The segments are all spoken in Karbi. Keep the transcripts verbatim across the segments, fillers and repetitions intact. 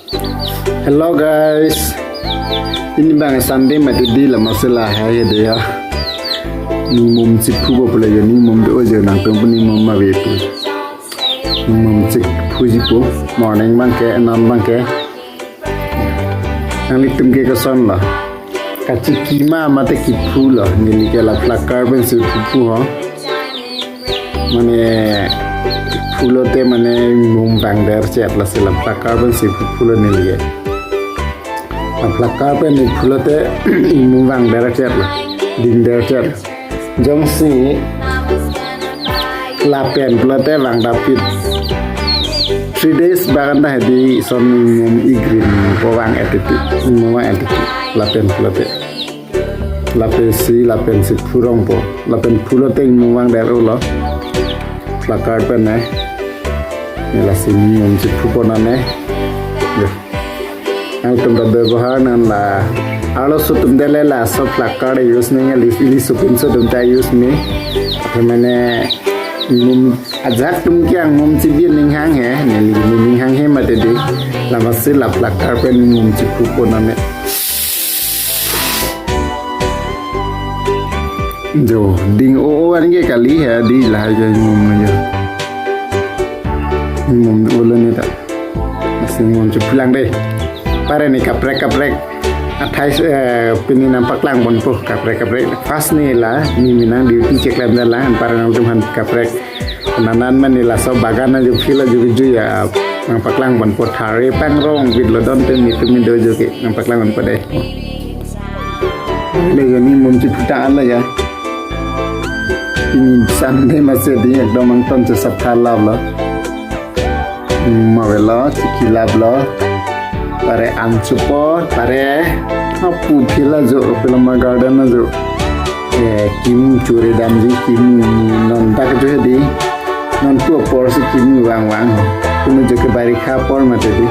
Hello guys. Pini abang Sunday mati di lama sela hai hede ya. Ning mum chiphupo pula ya, ning mum do jo nangtum pu ning mum ma ve pu. Ning mum chiphuji pu. Morning abangke, non abangke. Nanglitum ke koson lo. Kachiki ma mate kiphu lo. Neli ke la placard pensi phuphu ho. Mane phulote mane mum vangder chet, lasi la placard pensi phuphu lo neli ke. La placard pen phulote mum vangder chet lo. Dingder chet. Jongsi lapen phulote vang dapit. Three days bang anta hedi son mum i green po vang etiti. Mum vang etiti. Lapen phulote. Lapensi, lapensi phurongpo. Lapen phulote mum vangder ulo. Placard pen ne. Ne lasi mum chiphupo nane. Ya. Nangtum ta bebohar nang la. Arloso atum dele laso placard use ne, ili, ili sopinso atum ta use ne. Mane mum ajak atum ke ang mum chibi ning hanghe, neli ning hanghe mati di. Lama si la placard pen mum chiphupo nane. Jo, ding o o an ke kali he, di lahai ke mum ne jo. Mum o lo ne ta. Lasi mum chiphulang de. Pare ne kaprek kaprek. Athai, eh, pini nangpaklang ponpo kaprek kaprek. First ne la, ne neli nang duty cheklem dan la, pare nangtum aphan kaprek. Nanan mane laso bagan ajo phila ajo keju ya, nangpaklang ponpo thari pangrong bit lo don tumi tumi do jo ke nangpaklang ponpo de. Le jo ning mum chiphuta ala ya. Pini Sunday masi di ekdom angton che sapha lap lo. Mum avelo, chiki lap lo. Pare an chupo, pare apu phila jo, phila ma garden ajo. Eh, kimu churi damji, kimu non dak jo hedi. Non tu apor si kimu vang vang. Kimu jo ke barikha apor mati di.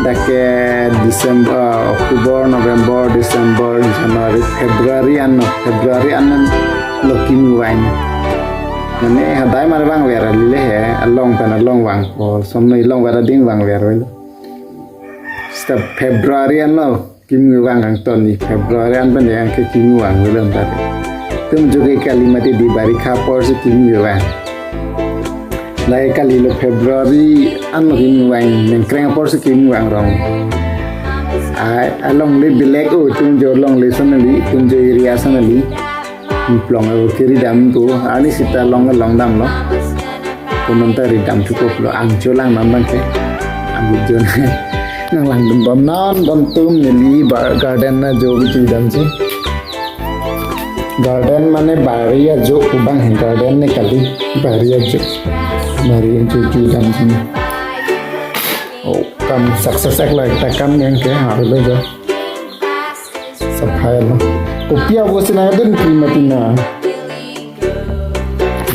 Dak ke December, October, November, December, January, February an no, February an lo kimu vang. Mane hadai mar vangver lile he, along pen along vangpo, somno ilong ver ading vangver velo. Seta February an lo kimu vang angton di, February an pen yang ke kimu vang velo tadi. Tum jo ke kali mati di barikha apor si kimu vang. Lahai kali lo February an lo kimu vang, nengkreng apor si kimu vang rong. Ai, alongle bilek o, tum jo longle sonali, tum jo area sonali. Plong o kiri dam tu, ani seta long long dam lo. Konon ta ri dam cukup lo, angcho lang nang bang ke. Ambil jo nang lang dum bom non, don tum neli ba garden ajo kiri dam si. Garden mane bari ajo kubang hen garden ne kali, bari ajo. Bari ajo kiri dam si. Oh, kam success ek la ekta kam yang ke harus lo jo. Sapha lo. Kopi avo si nangdun kri mati na.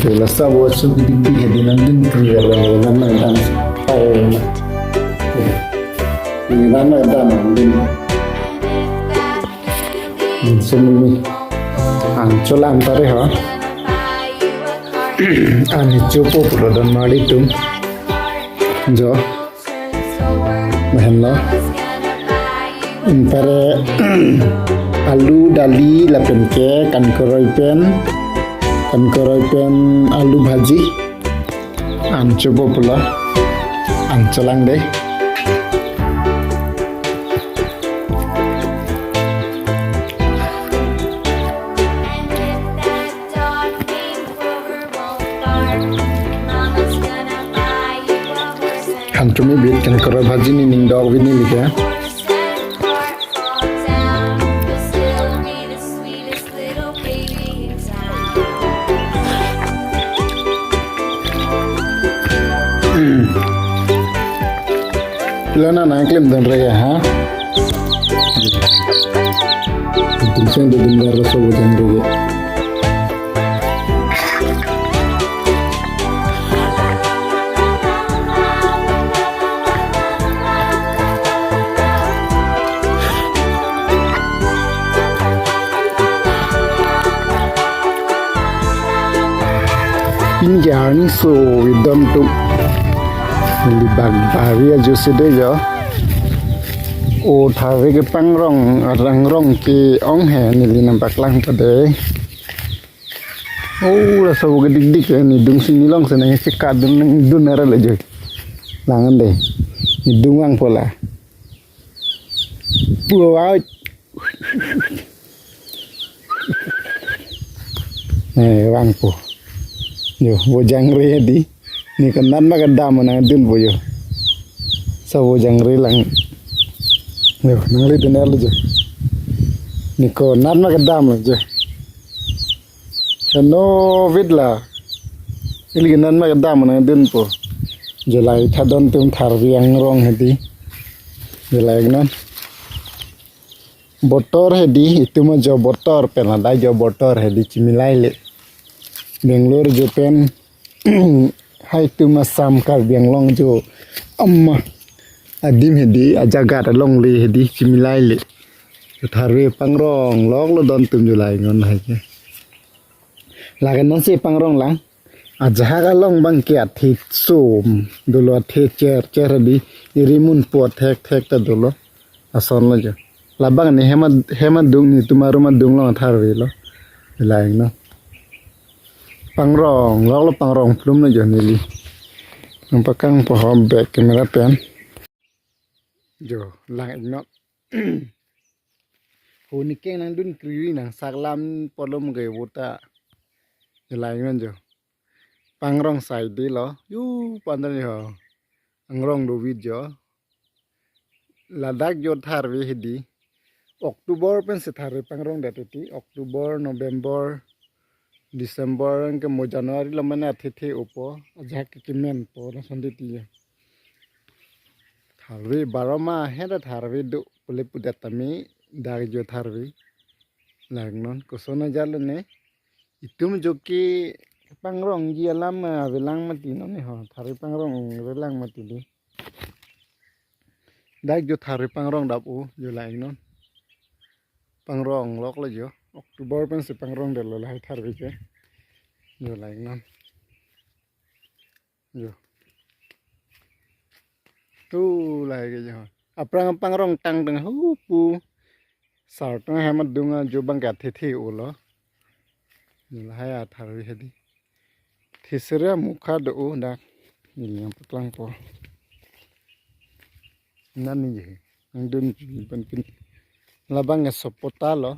Dola savo su dik dik hedi nangdun kri avo nang dam. Ai. Ini nang dam dun. Sumimi. Angcho lang tare ha. Ani chupo pulo don mali tum. Jo. Mahen lo. Pare alu dali lapen ke kankoroi pen. Kankoroi pen alu bhaji. Angcho pulo. Angcho lang de. Khan tumi bit kankoroi bhaji ni ning dok bini like. Lana nang klem dun rega ha. Tingsen de dun dar so dun rega. Pini ke arni so idam tu. Neli bag bari ajo si de jo. O tharve kepangrong, arang rong ke-ong he neli nangpaklang pade. O laso vo kedikdik he, nidung si nilong si nangsi kadun nangdun arlo jo. Lang an de. Nidung vangpo la. Puo out. Eh, vangpo. Jo, vo jangre di. Ne konat ma kedam nangdunpo jo. Laso vo jangre lang. Jo, nangledun arlo jo. Ne konat ma kedam jo. Heno vit la. Ili konat ma kedam nangdunpo. Jo lahai ta don atum tharve angrong hedi. Jo lahai non. Botor hedi, itum ajo botor pen ladak jo botor hedi chimilaile. Bangalore jo pen hai itum Assam Karbi Anglong jo amma adim hedi ajagat alongle hedi chimilaile. Tharve pangrong loklo don atum jo lahai non hai ke. Lake non si pangrong lang. Ajahak along abang ke athe som dolo, athe cher cher hedi, irimun po thek thek ta dolo. Ason lo jo. Labang ne hem a-, hem adung, netum arum adung along tharve lo. Lahai non. Pangrong loklo, pangrong plum lo jo neli. Nangpakangpo ho back camera pen. Jo, lang ik non. Ho ne keng nangdun kri nang saklam polom gei vota. Jo lahai non jo. Pangrong sai de lo. Yu pandan jo. Angrong do vit jo. Ladak jo tharve hedi. October pensi tharve pangrong det titi. October, November, December, anke mo January lo mane athe the opo. Ajahak ke kemenpo lason titi jo. Tharve baro ma he ta tharve do pule pudet tame dak jo tharve. Lang non koson ajat lo ne. Itum jo kepangrongji alam avelang mati non ne ho. Tharve pangrong avelang mati di. Dak jo tharve pangrong dap-o jo lahai non. Pangrong loklo jo. October pensi pangrong detlo lahai tharve ke. Jo lahai non. Jo. Tu lahai ke jo. Aphrang pangrong tang tang hupu. Sartang hem adung ajo abang ke athe the-o lo. Lahai atharve hedi. Thesere mukha do-o dak. Neli nangpaklangpo. Nani je. Nangdun pen pen. Labang ke sopota lo.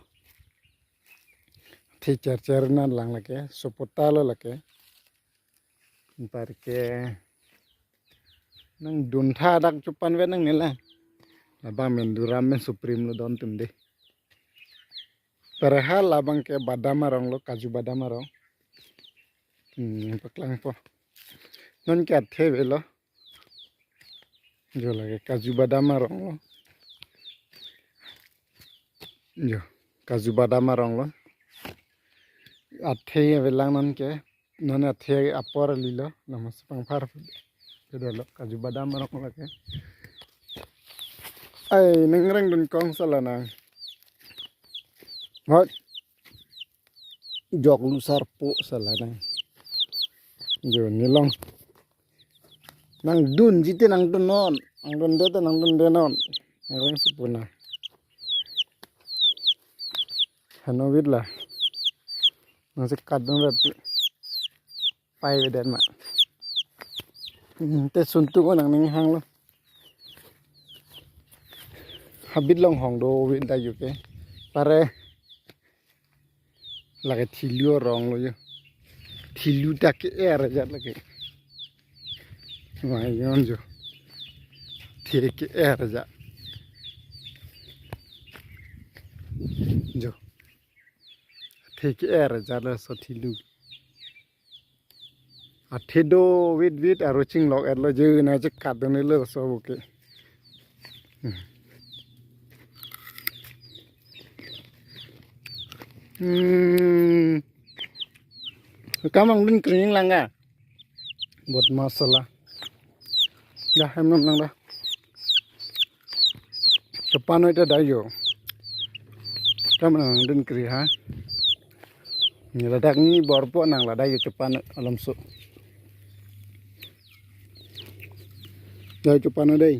Athe cher cher na lang lake. Sopota lo lake. Anparke nangdun tha dak chupan vet nangne la. Labang men duram men supreme lo don atum de. Parha labang ke badam arong lo, kaju badam arong. Hmm, paklangpo. Non ke athe avelo. Jo lake kaju badam arong lo. Jo, kaju badam arong lo. Athe avelang non ke. Non athe apor alilo, lamas pangphar. Kedolo, kaju badam arong lake. Ai, nangreng dun kong sala nang. Hot. Jok lusar po sala nang. Jo, nelong. Nangdunji te nangdun non. Nangdunde te nangdunde non. Nangreng supuna. Heno vit la. Nangsi kadun rat pai vedet ma. Hmm, te suntu ko nangning hang lo. Habit long hong do vit da jo ke. Pare lake thilu arong lo jo. Thilu ta ke-er ajat lake. Mai yon jo. Athe ke-er ajat. Jo. Athe ke-er ajat laso thilu. Athe do vit vit aro chinglok-etlo je na je kadun lo so buke. Hmm. Kamang dun kring lang ga. Bot masala. Dah, hem nom nang dah. Chepanoi ta dah jo. Kam nangdun kri ha. Ni ladak ni borpo nang ladak jo chepanoi alam so. Dah chepanoi dei.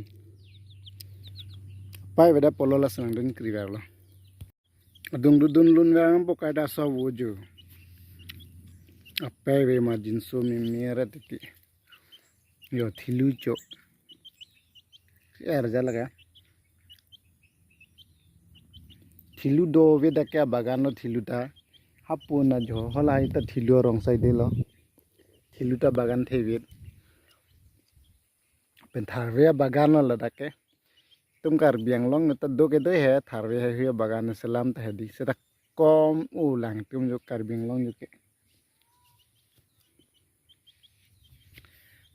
Apai veda polo la senang dun kri verlo. Adung dudun lun ver po kaida so vojo. Apai ve ma jinso meme ra titi. Yo thilu cho. Er ja laga. Thilu do ve dak ke bagan lo thilu ta. Hapu na jo hola ita thilu arong sai de lo. Thilu ta bagan the vet. Pen tharve bagan lo ladak ke. Itum Karbi Anglong ta do ke do he tharve he hui bagan selam ta hedi. Seta kom u lang itum jo Karbi Anglong jo ke.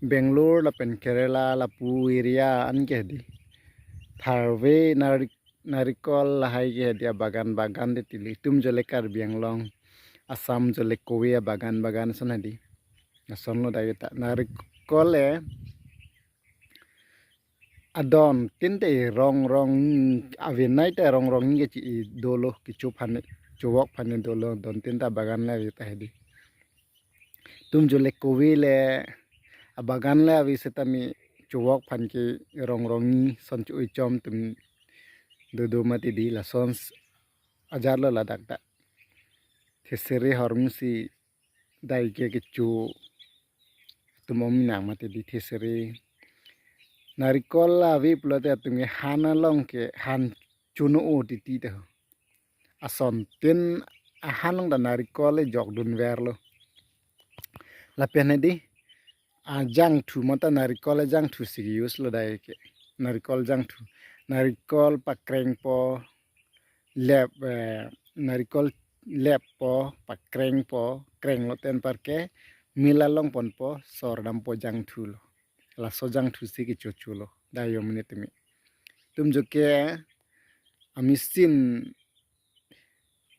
Bangalore lapen Kerala lapu area an ke hedi. Tharve narik narikol lahai ke hedi abagan bagan de tili. Itum jo le Karbi Anglong, Assam jo le kove abagan bagan ason hedi. Ason lo dai ta narikol e adon tin te rong rong avenai te rong rong ke chi dolo kichu phane chuwok phane dolo don tin ta bagan le ta hedi. Itum jo le kove le abagan le ave setame chuwok phan ke rong rong ni son chu chom itum dodo mati di lason s- ajar lo ladak ta. Thesere hormu si dai ke kechu itum om nang mati di thesere. Narikol ave pulote atum ke han along ke han chuno o titi ta ho. Ason tin ahan along ta narikol le jok dun verlo. Lapen hedi ajangthu mata narikol ajangthu si use lo dai ke. Narikol jangthu. Narikol pakreng po lep eh, narikol lep po pakreng po kreng lo ten par ke mila long pon po sor dam po jangthu lo. Laso jangthu si kecho cho lo. Dai yo mene timi. Itum jo ke a machine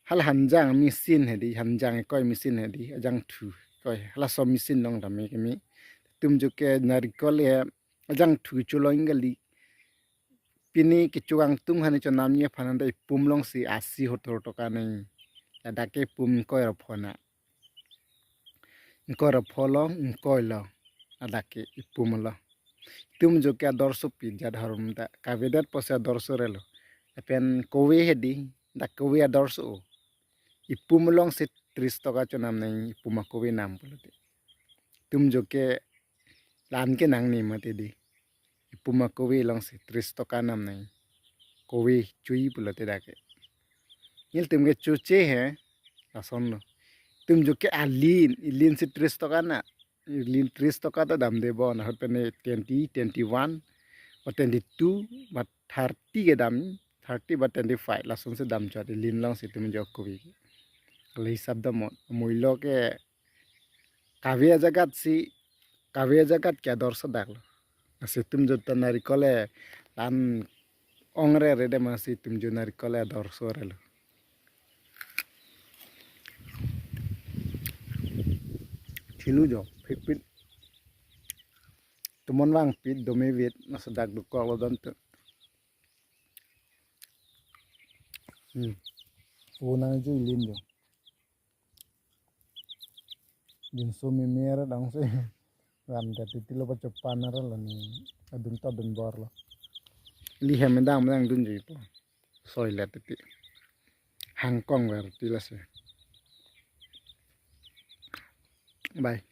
hal hanjang machine hedi hanjang koi machine hedi ajangthu koi halaso machine long dam ke mi. Itum jo ke narikol e ajangthu cho lo ingali. Pini kechu kangtung hani chonam ni aphan anda ipum long si asi hotor toka nei. Ladak ke ipum koi ra phona. Ingkoi ra pho long, ingkoi long. Ladak ke ipum lo. Itum jo ke adorso pi jat harum ta. Kavedet pose adorso relo. Lapen kove hedi, dak kove adorso o. Ipum long si tris toka chonam nei, ipum akove nam pulote. Itum jo ke lan ke nang ni mati di. Ipum akove long si tris toka nam nei. Kove chui pulote dak ke. Nelitum ke chuche he. Lason lo. Itum jo ke alin, ilin si tris toka na. Ilin tris toka ta dam de bon. Ahut pen twenty, twenty-one, ba twenty-two, ba thirty ke dam, thirty ba twenty-five. Lason si dam chot ilin long si itum jo kove. Kali hisab dam mo. Mui lo ke kave ajagat si, kave ajagat ke adorso dak lo. Lasi itum jo ta narikol e lan ong re re de masi itum jo narikol e adorso relo. Thilu jo, phipit. Tumon vang pit, dome vit, masa dak dukok lo don tu. Hmm. Unang ju ilin jo. Jinso meme ra dang se. Ram ta titi lo pachopan ra lo ni. Adun ta dun bor lo. Li hem dang dang dun ji po. Soi la titi. Hangkong ver ti la se. Bye.